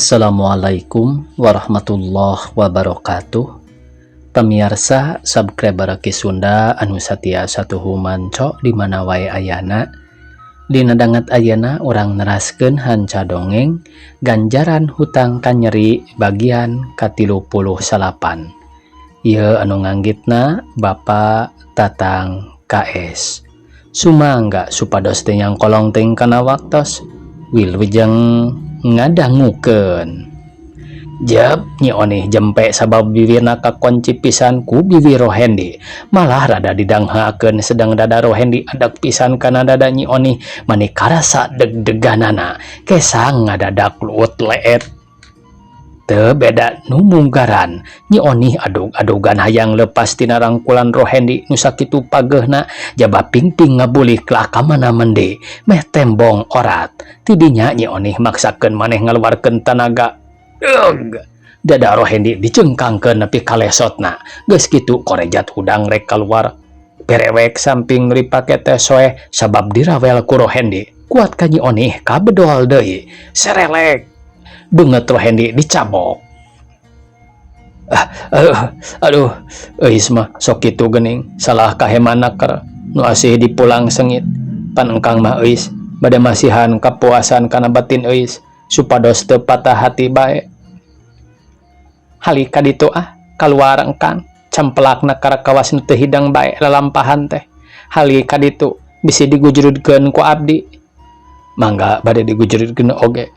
Assalamualaikum warahmatullahi wabarakatuh. Pemirsa subscriber Ki Sunda anu satia satuhu manco di mana wae ayana. Dina danget ayana urang neraskeun hanca dongeng Ganjaran Hutang Kanyeri bagian ka-39. Ieu anu nganggitna Bapak Tatang KS. Sumangga supados teu nyangkolong teuing kana waktos. Wilujeng ngadangukeun. Jeb Nyi Onih jempe sabab bibirna kakonci pisan ku bibir Rohendi. Malah rada didanghakeun sedang dada Rohendi adak pisan kana dada Nyi Onih mani karasa deg-deganana. Kesang ngadadak luut leet. Teu beda nu munggaran. Nyi Onih adug-adugan hayang lepas tina rangkulan Rohendi nu sakitu pageuhna jaba pingping ngabulik lah ka mana mende meh tembong orat. Tidinya Nyi Onih maksakeun maneh ngaluarkeun tanaga. Ugh. Dada Rohendi dicengkangkeun nepi ka lesotna. Geus kitu korejat hudang rek kaluar. Perewek samping nu dipake teh soeh sabab dirawel ku Rohendi. Kuat ka Nyi Onih kabedol deui. Serelek. Beungeut Rohendi dicabok. Ah, aduh, aduh, euis mah sok kitu geuning, salah kaheman naker nu asih dipulang sengit. Pan engkang mah euis bade masihan kapuasan kana batin euis supados teu patah hati bae. Hali ka ditu ah, kaluar engkang, campelakna karakawas nu teu hidang bae lalampahan teh. Hali ka ditu bisi digujrudkeun ku abdi. Mangga bade digujrudkeun oge.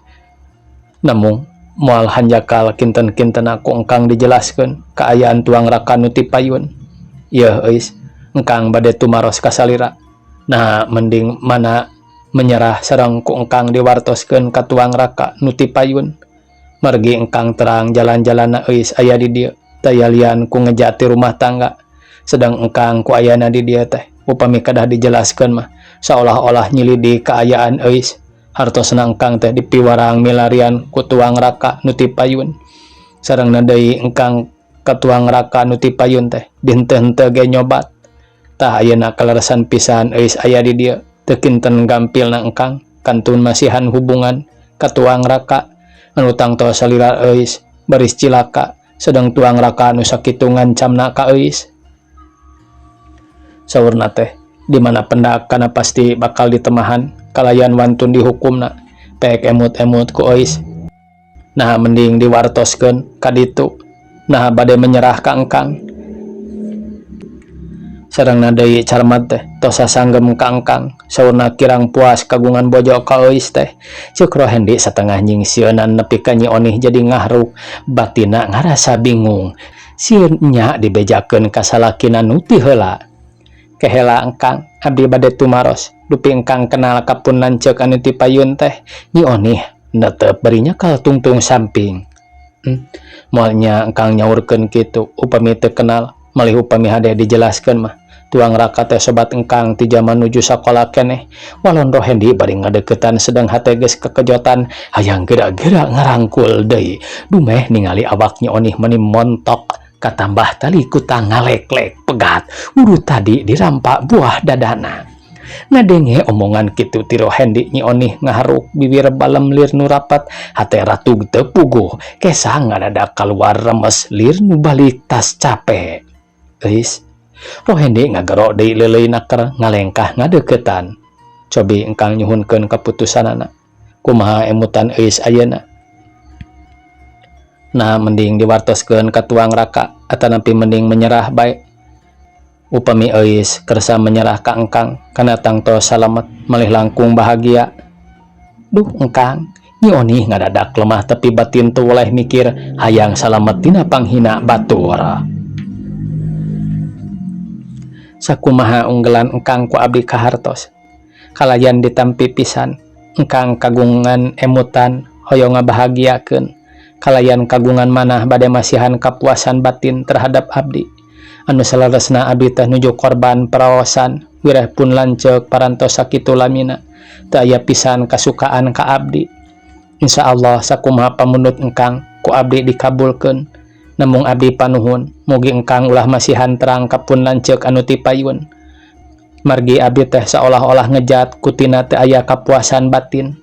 Namung moal hanjakal kinten-kinten ku engkang dijelaskeun kaayaan tuang raka nu ti payun. Yeuh euis, engkang bade tumaros ka salira. Nah, mending mana menyerah sareng ku engkang diwartoskeun ka tuang raka nu ti payun. Margi engkang terang jalan-jalanna euis aya di dieu, taya lian ku ngejati rumah tangga. Sedang engkang ku ayana di dieu teh, upami kedah dijelaskeun mah seolah-olah nyelidik kaayaan euis. Hartosna engkang teh dipiwarang milarian ku tuang raka nu ti payun. Sarengna deui engkang ka tuang raka nu ti payun teh dihenteu-henteu ge nyobat. Tah ayeuna kaleresan pisan euis aya di dieu, teu kinten gampilna engkang kantun masihan hubungan ka tuang raka anu tangtos salira euis baris cilaka sedang tuang raka nu sakitu ngancamna ka euis. Saurna teh di mana pendak kana pasti bakal ditemahan kalayan wantun dihukumna pek emut-emut ku euis. Nah mending diwartoskeun ka ditu. Nah bade menyerah ka engkang. Sarengna deui Carmat teh tos sasanggem ka engkang. Saurna kirang puas kagungan bojo ka euis teh. Ceuk Rohendi satengah nyingsieunan nepi ka Nyi Onih jadi ngahruk, batinna ngarasa bingung. Sieun nya dibejakeun ka salakina nu ti heula. Kehela engkang, abdi bade tumaros. Dupi engkang kenal ka pun lanceuk anu ti payun teh. Nyi Onih netep bari nyekal tungtung samping. Moal nya engkang nyaurkeun kitu upami teu kenal, malih upami hade dijelaskeun mah. Tuang raka teh sobat engkang ti jaman nuju sakola keneh. Walon Rohendi bari ngadeukeutan sedang hate geus kekejotan hayang geura-geura ngarangkul deui. Dumeh ningali awak Nyi Onih meni montok katambah tali kutang ngalek-lek pegat. Urut tadi dirampak buah dadana. Ngadenge omongan kitu ti Rohendi, Nyi Onih ngaharuk bibir balem lir nu rapat, hate ratug teu puguh, kesang ngadadak kaluar remes lir nu balik tas cape. Euis, Rohendi ngagero deui leuleuy naker ngalengkah ngadeuketan. Cobi engkang nyuhunkeun kaputusanana. Kumaha emutan euis ayeuna? Nah mending diwartoskeun ka tuang raka atanapi mending menyerah bae. Upami euis kersa menyerah ka engkang kana tangtos salamet malih langkung bahagia. Duh engkang, Nyi Onih ngadadak lemah tepi batin teu woleh mikir hayang salamet tina panghina batur. Sakumaha unggelan engkang ku abdi kahartos. Kalayan ditampi pisan, engkang kagungan emutan hoyong ngabahagiakeun. Kalayan kagungan manah bade masihan kapuasan batin terhadap abdi. Anu saleresna abdi teh nuju korban paraosan, wireh pun lanceuk parantos sakitu lamina. Teu aya pisan kasukaan ka abdi. Insyaallah sakumaha pamundut engkang ku abdi dikabulkeun. Namung abdi panuhun, mugi engkang ulah masihan terang ka pun lanceuk anu ti payun. Margi abdi teh saolah-olah ngejat kutina teu aya kapuasan batin.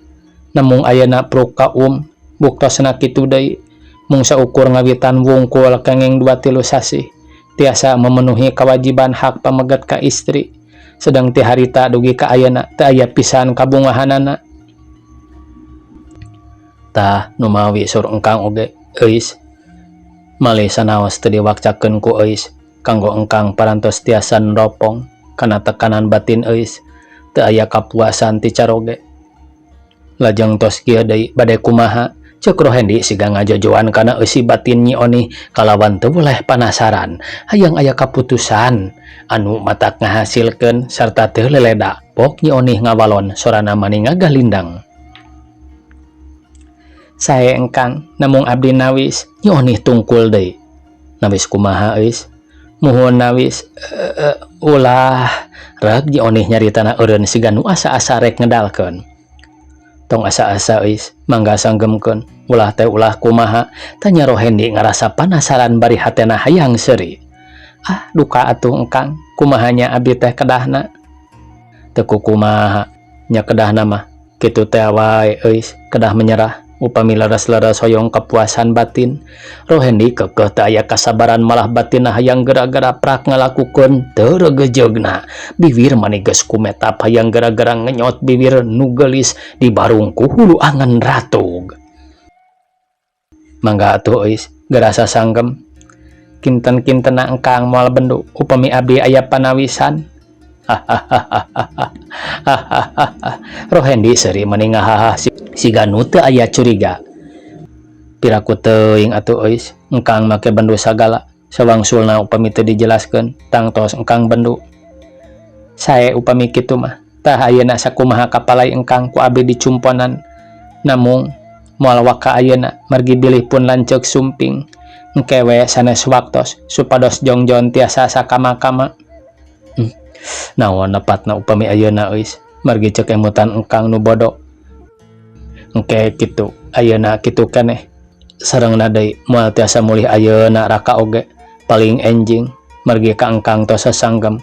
Namung ayeuna pruk kaum Buktosna kitu deui mung saukur ngawitan wungkul kenging dua tilu sasih tiasa memenuhi kewajiban hak pameget ka istri, sedang ti harita dugi ka ayeuna teu aya pisan kabungahanana. Tah numawi sur engkang oge, Euis? Malih sanaos teu diwakcakeun ku Euis, kanggo engkang parantos tiasa neropong kana tekanan batin Euis, teu aya kapuasan ti caroge. Lajeng tos kieu deui bade kumaha? Ceuk Rohendi siga ngajojoan kana eusi batin Nyi Onih kalawan teu boleh panasaran hayang aya kaputusan anu matak ngahasilkeun sarta teu leleda pok Nyi Onih ngawalon sorana mani ngagalindang. Sae engkang, namung abdi nawis, Nyi Onih tungkul deui. Nawis kumaha, Euis? Muhun nawis, ulah rek Nyi Onih nyaritana eureun siga nu asa-asa rek ngedalkeun. Tong asa-asa, Euis, mangga sanggemkeun. Ulah teh ulah kumaha? Tanya Rohendi ngarasa panasaran bari hatena hayang seuri. Ah, duka atuh engkang, kumaha nya abdi teh kedahna? Teu kukumaha, nya kedahna mah kitu teh wae, Euis, kedah menyerah upami leres-leres hoyong kepuasan batin. Rohendi keukeuh teu aya kasabaran, malah batinna hayang gera-gera prak ngalakukeun teu regejeugna. Biwir mani geus kumetap hayang gera-gera ngenyot biwir nu geulis dibarung ku hulu angen ratug. Mangga atuh, Euis, geura sasanggem. Kinten-kintena engkang moal bendu upami abdi aya panawisan? Rohendi seuri mani ngahaha siga nu teu aya curiga. Piraku teuing atuh, Euis, engkang make bendu sagala. Sawangsulna upami teu dijelaskeun, tangtos engkang bendu. Sae upami kitu mah. Tah ayeuna sakumaha kapalai engkang ku abdi dicumponan. Namung moal waka ayeuna margi bilih pun lanceuk sumping. Engke we sanes waktos supados jongjon tiasa sakama-kama. Naon nepatna upami ayeuna, Euis, margi ceuk emutan engkang nu bodo. Engke kitu, ayeuna kitu keneh. Sarengna deui moal tiasa mulih ayeuna raka oge, paling enjing margi ka engkang tos sasanggem.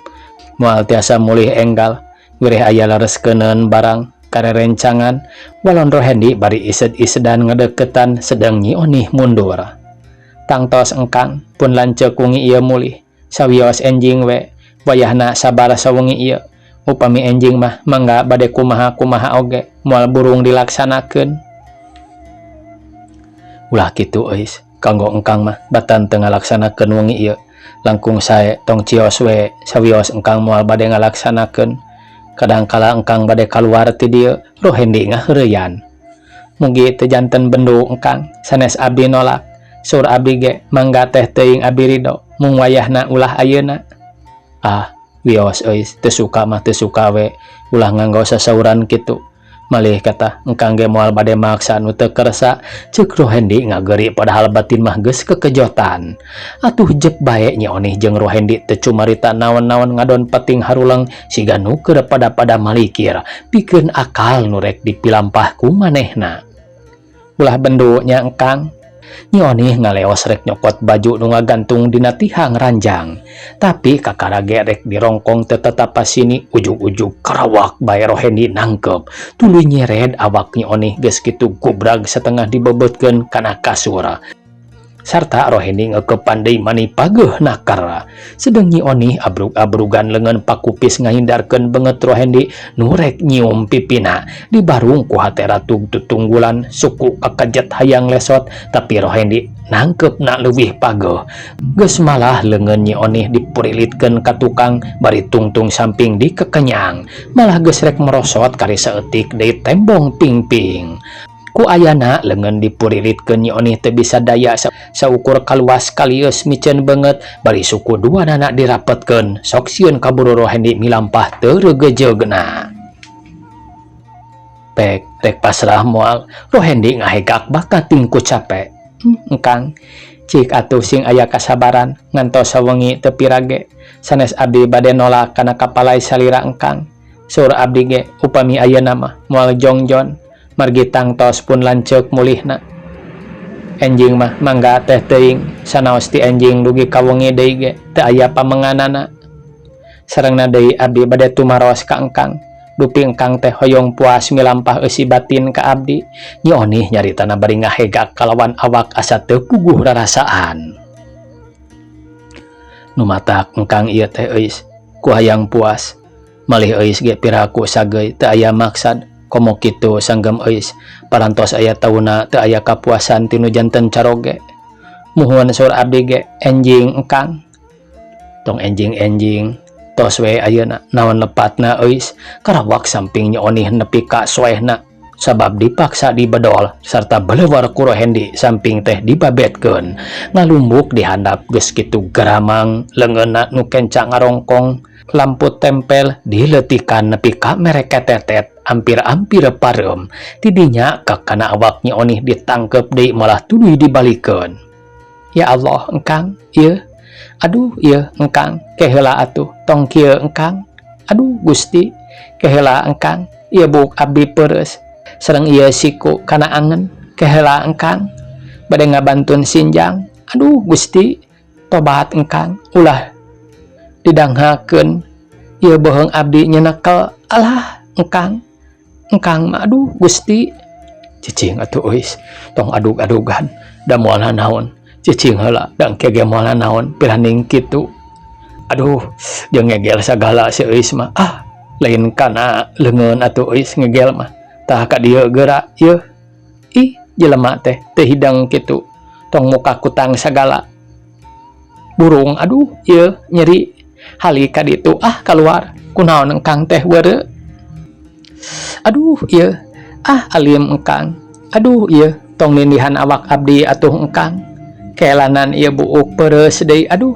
Moal tiasa mulih enggal, wireh aya lereskeunkeun barang karerencangan. Walon Rohendi bari ised-isedan ngedeketan sedeng Nyi Onih mundur. Tangtos engkang, pun lanceuk wengi ieu mulih. Sawios enjing we, wayahna sabar sawengi ieu. Upami enjing mah mangga bade kumaha-kumaha oge moal burung dilaksanakeun. Ulah kitu, Euis, kanggo engkang mah batan teu ngalaksanakeun wengi ieu. Langkung sae tong cios we sawios engkang moal bade ngalaksanakeun. Kadangkala engkang bade kaluar ti dieu, Rohendi ngaheureyan. Mugi teu janten bendu engkang, sanes abdi nolak. Sur abdi ge mangga teh teuing abdi ridho, mung wayahna ulah ayeuna. Ah, wios Euis, teu suka mah teu suka we, ulah nganggo sasauran kitu. Malih kata engkang ge moal bade maksa nu teu kersa, ceuk Rohendi ngageri padahal batin mah geus kekejotan. Atuh jep bae Nyi Onih jeung Rohendi teu cumarita naon-naon ngadon peting haruleng siga nu keur pada-pada malikir pikeun akal nu rek dipilampah ku manehna. Ulah bendu nya engkang. Nyi Onih ngaleos rek nyokot baju nu ngagantung dina tihang ranjang. Tapi kakara ge rek dirongkong teu tetap pasini, ujug-ujug karawak bae Rohendi nangkep. Tuluy nyered awak Nyi Onih, geus kitu gubrag setengah dibebetkeun kana kasur. Sarta Rohendi ngeukepan deui mani pageuh nakar. Sedeng Nyi Onih abrug-abrugan leungeun pakupis ngahindarkeun beungeut Rohendi nu rek nyium pipina. Dibarung ku hate ratug tutunggulan suku kakajet hayang lesot, tapi Rohendi nangkepna leuwih pageuh. Geus malah leungeun Nyi Onih dipurilitkeun ka tukang bari tungtung samping dikekenyang. Malah geus rek merosot kari saeutik deui tembong pingping. Ku ayana leungeun dipurilitkeun Nyi Onih teu bisa daya saukur kaluas kalieus miceun beungeut bari suku duanana dirapetkeun, sok sieun kaburu Rohendi milampah teu regejeugna. Pek, rek pasrah moal? Rohendi ngahegak bakating ku cape. Engkang, cik atuh sing aya kasabaran ngantos sawengi teu pirage. Sanes abdi bade nolak kana kapalai salira engkang. Saur abdi ge upami ayeuna mah moal jongjon margi tangtos pun lanceuk mulihna. Enjing mah mangga teh teuing sanaos ti enjing dugi ka wengi deui ge teu aya pamenganana. Sarengna deui abdi bade tumaros ka engkang. Dupi engkang teh hoyong puas milampah eusi batin ka abdi. Nyi Onih nyaritana bari ngahegak kalawan awak asa teu puguh rarasaan. Nu matak engkang ieu teh euis ku hayang puas. Malih euis ge piraku sageuy teu aya maksad komo kitu sanggem euis parantos aya taunna teu aya kapuasan ti nu janten caroge. Muhun saur abdi ge enjing engkang. Tong enjing-enjing tos we ayeuna naon lepatna euis karawak samping Nyi Onih nepi ka soehna sabab dipaksa dibedol sarta belewar ku Rohendi samping teh dibabetkeun ngalumbuk di handap geus kitu garamang leungeunna nu kenca ngarongkong lampu tempel dileutikan nepi ka mereketetet ampir-ampir pareum tidinya kakana awak Nyi Onih ditangkep deui malah tuluy dibalikeun. Ya Allah engkang ieu aduh ieu engkang keheula atuh tong kieu engkang aduh Gusti keheula engkang ieu buuk abdi peureus sareng ieu siku kana angen keheula engkang bade ngabantun sinjang aduh Gusti tobat engkang ulah didanghakeun ieu beuheung abdi nyenekel alah engkang engkang mah aduh Gusti cicing atuh euis tong adug-adugan da moal naon cicing heula da engke ge moal naon piraning kitu aduh jeung ngegel sagala si euis mah ah lain kana leungeun atuh euis ngegel mah tah ka dieu geura ieu ih jelema teh teu hidang kitu tong muka kutang sagala burung aduh ieu nyeri hali ka ditu ah kaluar kunaon engkang teh weureu aduh ieu ah alim engkang aduh ieu tong nindihan awak abdi atuh engkang kelanan ieu buuk peureus deui aduh.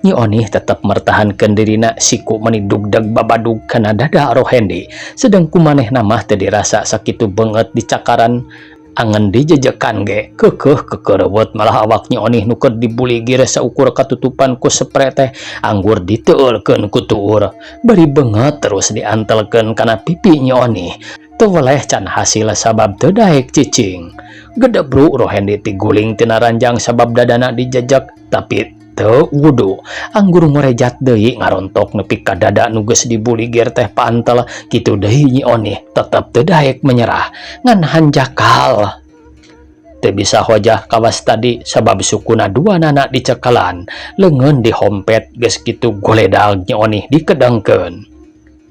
Nyi Onih tetep mertahankeun dirina siku meni dugdeg babadug kana dada Rohendi sedang ku manehna mah teu dirasa sakitu beungeut dicakaran angen dijejekan ge keukeuh kekerewet malah awak Nyi Onih nu keur dibuligir saukur katutupan ku sepre teh anggur diteulkeun ku tuur bari beungeut terus diantelkeun kana pipi Nyi Onih teu weleh can hasil sabab teu daek cicing. Gedebru Rohendi tiguling tina ranjang sabab dadana dijejek tapi teu wudu anggur ngorejat deui ngarontok nepi ka dada nu geus dibuligir teh pantel kitu deui Nyi Onih tetep teu daek menyerah ngan hanjakal teu bisa hojah kawas tadi sabab sukuna duanana dicekalan leungeun dihompet geus kitu goledag Nyi Onih dikedengkeun.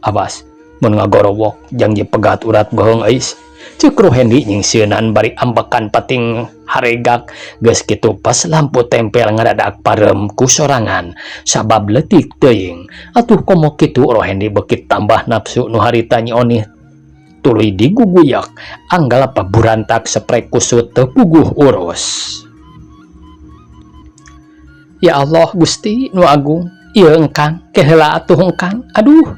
Awas mun ngagorowok jang pegat urat beuheung euis ceuk Rohendi nyingsieunan bari ambekan pating haregak geus kitu pas lampu tempel ngadadak pareum ku sorangan sabab leutik teuing atuh komo kitu Rohendi beuki tambah nafsu nu harita Nyi Onih tuluy diguguyak anggal paburantak sepre kusut teu puguh urus. Ya Allah Gusti nu agung ieu engkang keheula atuh engkang aduh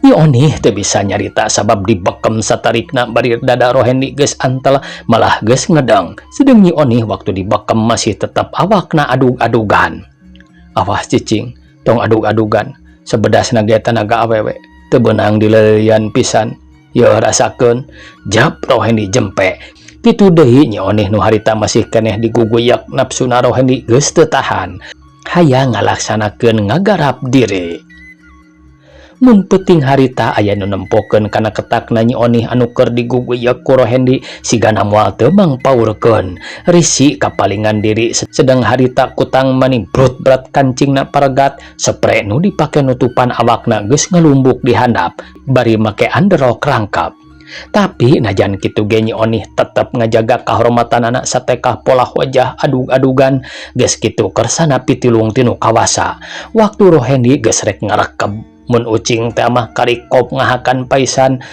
Nyi Onih teu bisa nyarita sabab dibekem satarikna bari dada Rohendi geus antel malah geus ngedeng sedeng Nyi Onih waktu dibekem masih tetap awakna adug-adugan. Awas cicing tong adug-adugan sebedasna ge tanaga awewe teu beunang dileulian pisan ieu rasakeun jap Rohendi jempe kitu deui Nyi Onih nu harita masih keneh diguguyak nafsuna Rohendi geus teu tahan hayang ngalaksanakeun ngagarap diri. Mun peuting harita aya nu nempokeun kana ketakna Nyi Onih anu keur diguguyak ku Rohendi sigana moal teu mangpaurkeun risi kapalingan diri sedang harita kutang mani brut-brat kancingna paregat sepre nu dipake nutupan awakna geus ngalumbuk di handap bari make underok rangkap. Tapi najan kitu ge Nyi Onih tetep ngajaga kahormatanana satekah pola wajah adug-adugan geus kitu kersana pitilung tinu kawasa. Waktu Rohendi geus rek ngarekeb mun ucing teh mah karikop ngahakan paisan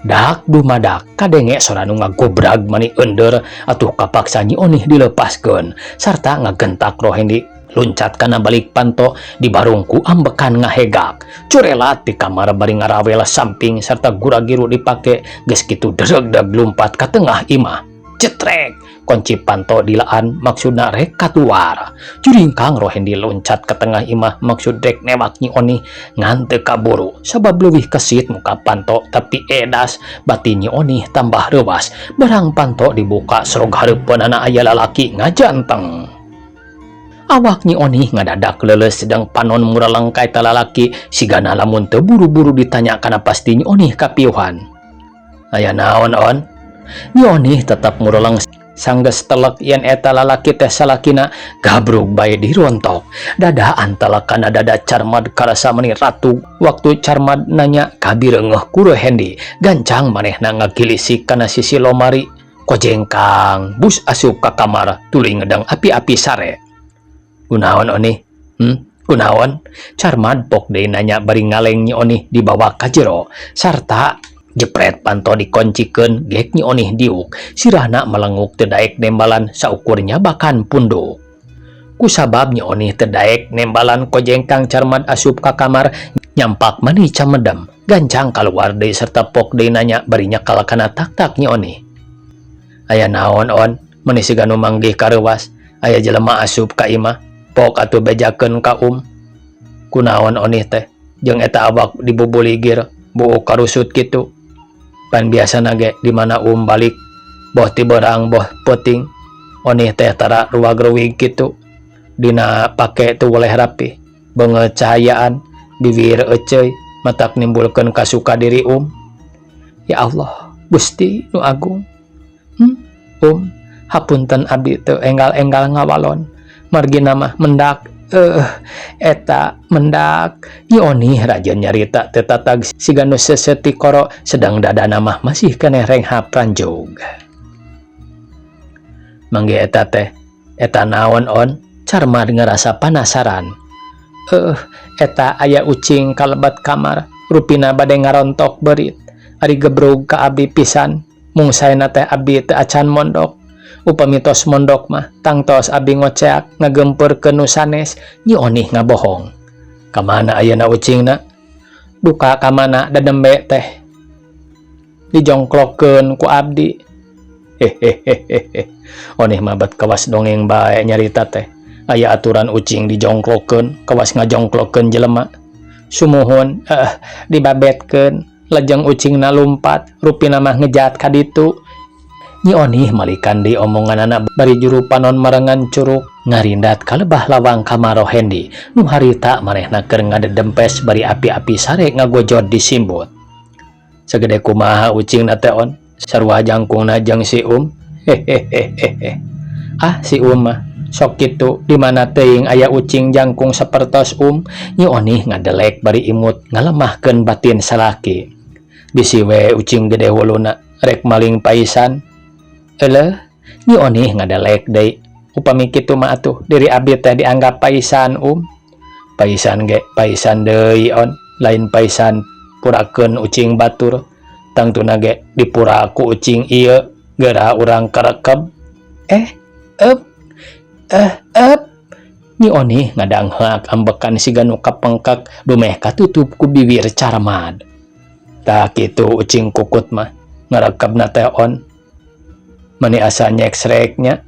dak dumadak kadenge sora nu ngagobrag mani eundeur atuh kapaksa Nyi Onih dilepaskeun sarta ngagentak Rohendi luncat kana balik panto dibarung ku ambekan ngahegak curelat di kamar bari ngarawel samping serta gura-giru dipake geus kitu deregdeg lumpat ka tengah imah cetrek kunci panto dilaan maksudna rek katuar juringkang Rohendi loncat ke tengah imah maksud rek newak Nyi Onih ngan teu kaburu sabab leuwih kesit muka panto tapi edas batin Nyi Onih tambah reuas barang panto dibuka serog hareupeunana aya lalaki ngajanteng. Awak Nyi Onih ngadadak leuleus sedang panon mureleng ka eta lalaki, sigana lamun teu buru-buru ditanya kana pasti Nyi Onih kapiuhan. Aya naon, On? Nyi Onih tetap mureleng sanggeus telek yen eta lalaki teh salakina, gabrug bae dirontok. Dada antelek kana dada Carmad karasa meni ratug. Waktu Carmad nanya kabireungeuh ku Rohendi, gancang manehna ngagilisik kana sisi lomari. Kojengkang bus asup ka kamar tuluy ngedeng api-api sare. Kunaon, Onih? Hmm? Kunaon? Carmad pok deui nanya bari ngaleng Nyi Onih dibawa ka jero. Sarta jepret panto dikoncikeun gek Nyi Onih diuk. Sirahna melenguk teu daek nembalan saukur nyabakan punduk. Kusabab Nyi Onih teu daek nembalan, kojengkang Carmad asup ka kamar nyampak mani camedem. Gancang kaluar deui serta pok deui nanya bari nyekal kana taktak Nyi Onih. Aya naon, On? Meni siga nu manggih kareuwas. Aya jelema asup ka imah. Pok atuh bejakeun ka Um. Kunaon Onih teh? Jeung eta awak dibubuligir, buuk karusut kitu. Pan biasana ge di mana Um balik, boh ti beurang boh peuting, Onih teh tara ruwag-ruwig kitu. Dina pake teu weleh rapih, beungeut cahayaan, bibir eceuy, matak nimbulkeun kasuka diri Um. Ya Allah, Gusti nu agung. Um, hapunten abdi teu enggal-enggal ngawalon. Margina mah mendak eta mendak. Nyi Onih rajin nyarita teu tatag siga nu seuseut tikoro, sedang dadana mah masih keneh renghap ranjug. Mangge eta teh, eta naon, On? Carmad ngerasa panasaran. Eta aya ucing kalebet kamar, rupina bade ngarontok beurit. Ari gebrug ka abdi pisan, mung saena teh abdi teu acan mondok. Upami tos mondok mah tangtos abdi ngoceak ngagempeurkeun nu sanes. Nyi Onih ngabohong. Kamana ayeuna ucingna? Duka kamana da nembe teh dijongklokkeun ku abdi. Hehehehe. Onih mah bet kawas dongeng bae nyarita teh. Aya aturan ucing dijongklokkeun, kawas ngajongklokkeun jelema. Sumuhun, dibabetkeun, lajeng ucingna lumpat, rupina mah ngejat ka ditu. Nyi Onih malikan deui omonganana bari juru panon marengan curuk ngarindat ka lebah lawang kamar Rohendi nu harita manehna keur ngadedempes bari api-api sare ngagojod di simbut. Sagede kumaha ucingna teh, On? Sarua jangkungna jeung si Um? Hehehehe. Ah, si Um mah sok kitu, di mana teuing aya ucing jangkung sapertos Um. Nyi Onih ngadelek bari imut ngalemahkeun batin salaki. Bisi we ucing gede huluna rek maling paisan. Eleuh, Nyi Onih ngadelek deui. Upami kitu mah atuh diri abdi teh dianggap paisan Um. Paisan ge paisan deui, On, lain paisan purakeun ucing batur. Tangtuna ge dipura ku ucing ieu geura urang karekeb. Eh, ep, eh, ep. Nyi Onih ngadangheak ambekan siga nu kapengkek dumeh katutup ku bibir Carmad. Tah kitu ucing kukut mah ngarekebna teh, On. Mani asa nyeksrek nya.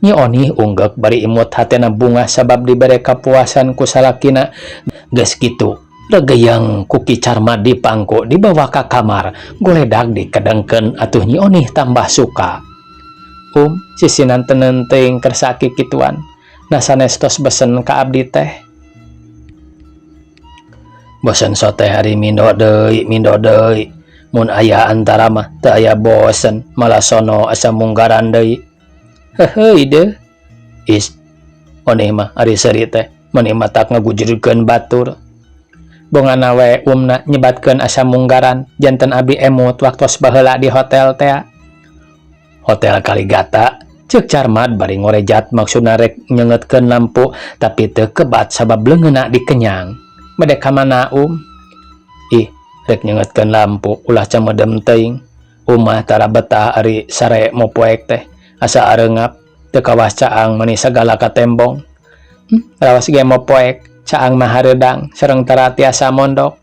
Nyi Onih unggeuk bari imut hatena bungah sabab dibere kapuasan ku salakina. Geus kitu, regeyeng ku Ki Carmad dipangku dibawa ka kamar, goledag dikedengkeun atuh Nyi Onih tambah suka. Um, sisinan tenun teuing kersa kikituan. Nah, sanes tos besen ka abdi teh. Bosen sote hari mindo deui, mindo deui. Mun aya antara mah teu aya bosen, malah sono asa munggaran deui. Heuheuy deuh. Is, Onih mah ari seuri teh meni matak ngagujurkeun batur. Bongana we umna nyebatkeun asa munggaran, janten abi emut waktos baheula di hotel tea. Hotel Kaligata, cek Carmad bari ngorejat maksudna rek nyeungeutkeun lampu tapi teu kebat sabab leungeunna dikenyang. Bade ka mana, Um? Ih, rek nyeungeutkeun lampu, ulah camedem teuing. Umah tara betah ari sare mopoek teh asa areungap, teu kawas caang meni sagala katembong. Rawas ge mopoek, caang mah hareudang sareng tara tiasa mondok.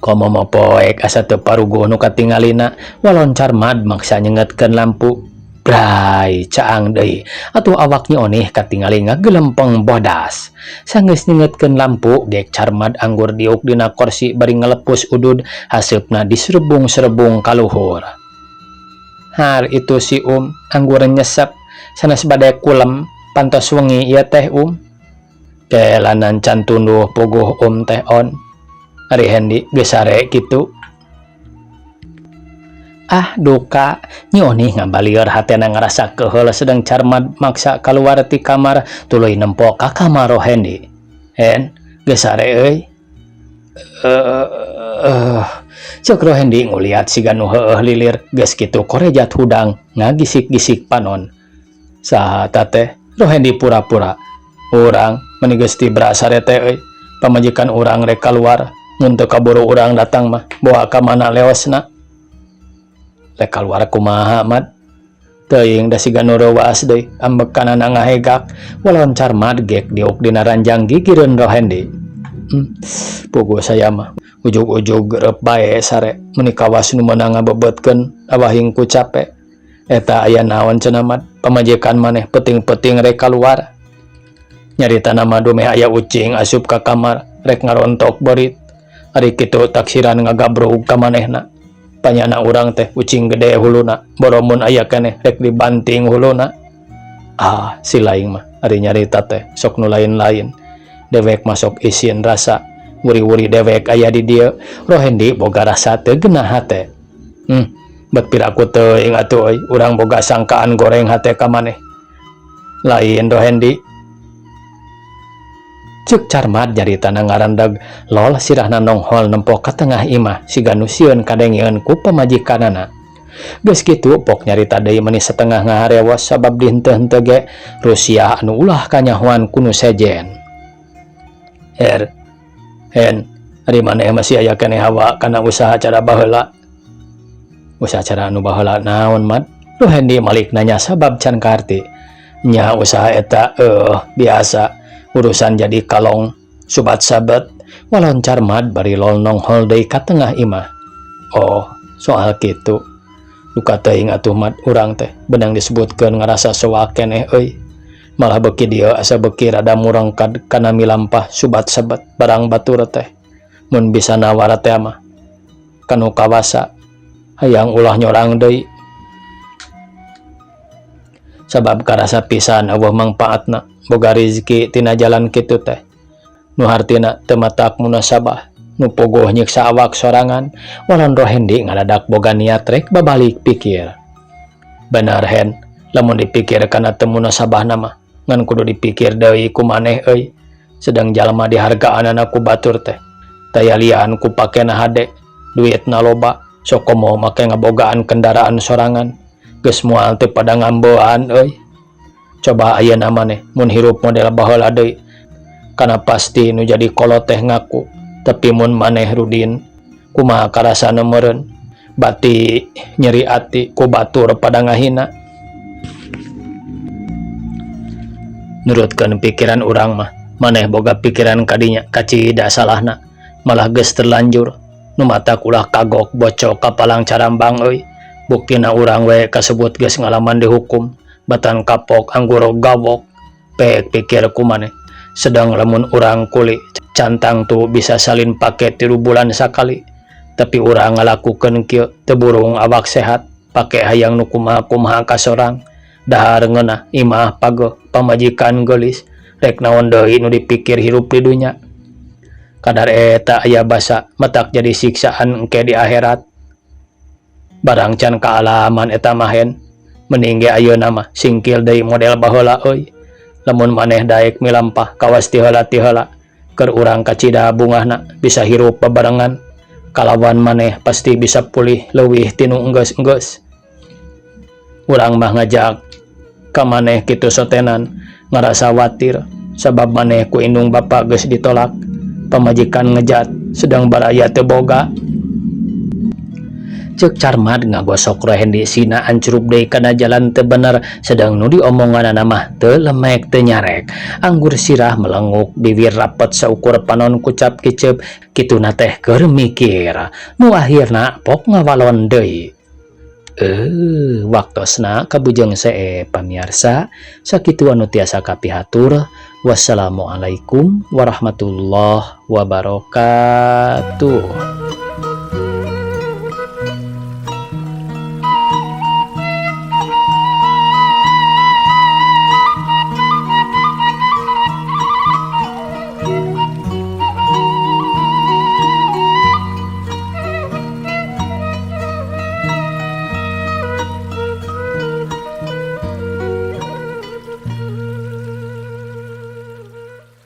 Komo mopoek asa teu paruguh nu katingalina, walon Carmad maksa nyeungeutkeun lampu. Bray, caang deui. Atuh awak Nyi Onih katingali ngagelempeng bodas. Sanggeus nyeungeutkeun lampu, gek Carmad anggur diuk dina korsi bari ngalepus udud, haseupna diserebung-serebung ka luhur. Har itu si Um anggur nyesep, sanes bade kulem. Pantos wengi ieu teh Um. Kelanan can tunduh puguh Um teh On. Ari Hendi geus sare kitu. Ah duka, Nyi Onih ngabalieur hatena ngarasa keuheul sedang Carmad maksa kaluar ti kamar tuluy nempo ka kamar Rohendi. Hen, geus sare euy. Eh, ceuk Rohendi nguliat siga nu heueuh lilir geus kitu korejat hudang ngagisik-gisik panon. Saha ta teh? Rohendi pura-pura. Urang meni geus tibra sare teh euy. Pamajikan urang rek kaluar, mun teu kaburu urang datang mah boa ka mana leosna. Rek kaluar kumaha Mad? Teuing da siga nu reuwas deui ambekanana ngahegak waloncar Mad gek diuk dina ranjang gigireun Rohendi. Puguh saya mah ujug-ujug reup bae sare meni kawas nu meunang ngabebeutkeun awahing ku cape. Eta aya naon cenah Mad pamajikan maneh peuting-peuting rek kaluar. Nyaritana mah dumeh aya ucing asup ka kamar rek ngarontok beurit. Ari kitu taksiran ngagabrug ka manehna. Panyana urang teh ucing gede huluna boro mun aya keneh rek dibanting huluna. Ah si laing mah ari nyarita teh sok nu lain-lain. Dewek mah sok isin rasa wuri-wuri dewek aya di dieu. Rohendi boga rasa teu genah hate. Bet piraku teuing atuh euy urang boga sangkaan goreng hate ka maneh. Lain Rohendi. Ceuk Carmad nyaritana ngarandeg lol sirahna nonghol nempo ka tengah imah siga nu sieun kadengeun ku pamajikanana. Geus kitu pok nyarita deui meni satengah ngaharewos sabab di henteu-henteu ge Rusiah anu ulah kanyahoan ku nu sejen. Her, Hen, ari maneh masih aya keneh hawa kana usaha cara baheula. Usaha cara anu baheula naon Mad? Rohendi malik nanya sabab can kaharti. Nya usaha eta biasa urusan jadi kalong subat sabet waloncar Mad bari lol nonghol deui ka tengah imah. Oh, soal kitu. Duka teuing atuh Mad urang teh beunang disebutkeun ngarasa soak keneh euy. Malah beuki dieu asa beuki rada murangkad kana milampah subat sabet barang batur teh. Mun bisa nawar teh mah kanu kawasa hayang ulah nyorang deui. Sabab karasa pisan eueuh mangpaatna boga rizki tina jalan kitu teh. Nu hartina teu matak munasabah nu puguh nyiksa awak sorangan walon Rohendi ngadadak boga niat rek babalik pikir. Bener Hen, lamun dipikir kana teu munasabahna mah ngan kudu dipikir deui ku maneh euy. Sedang jalma dihargaanana ku batur teh. Taya lian ku pakena hade, duitna loba, sok komo make ngabogaan kendaraan sorangan. Geus moal teu pada ngambean euy. Coba ayeuna maneh mun hirup model baheula deui. Kana pasti nu jadi kolot teh ngaku, tapi mun maneh Rudin kumaha karasana meureun bati nyeri ati ku batur pada ngahina. Nurutkeun pikiran urang mah maneh boga pikiran kadinya kacida salahna malah geus terlanjur nu matak ulah kagok bocok ka palang carambang euy. Buktina urang we kasebut geus ngalaman dihukum batan kapok anggur gawok pek pikir ku maneh. Sedang lamun urang kuli cantang tuh bisa salin pake 3 bulan sakali tapi urang ngalakukeun kieu teu burung awak sehat pake hayang nu kumaha-kumaha ka sorang dahar ngeunah imah pageuh pamajikan geulis rek naon deui nu dipikir hirup di dunya. Kadar eta aya basa matak jadi siksaan engke di akhirat. Barang can kaalaman eta mah Hen mending ge ayeuna mah singkil deui model baheula euy. Lamun maneh daek milampah kawas ti heula ti heula keur urang kacida bungahna bisa hirup babarengan kalawan maneh pasti bisa pulih leuwih tinu enggeus-enggeus. Urang mah ngajak ka maneh kitu sotenan ngarasa watir sabab maneh ku indung bapa geus ditolak pamajikan ngejat sedang baraya teu boga. Ceuk Carmad ngagosok Rohendi sina ancrub deui kana jalan teu bener sedang nu diomonganana mah teu lemek teu nyarek. Anggur sirah melenguk bibir rapet saukur panon kucap kiceup kituna teh keur mikir nu akhirna pok ngawalon deui. Waktosna kabujeng see pamiarsa sakitu anu tiasa kapihatur. Wassalamualaikum warahmatullahi wabarakatuh.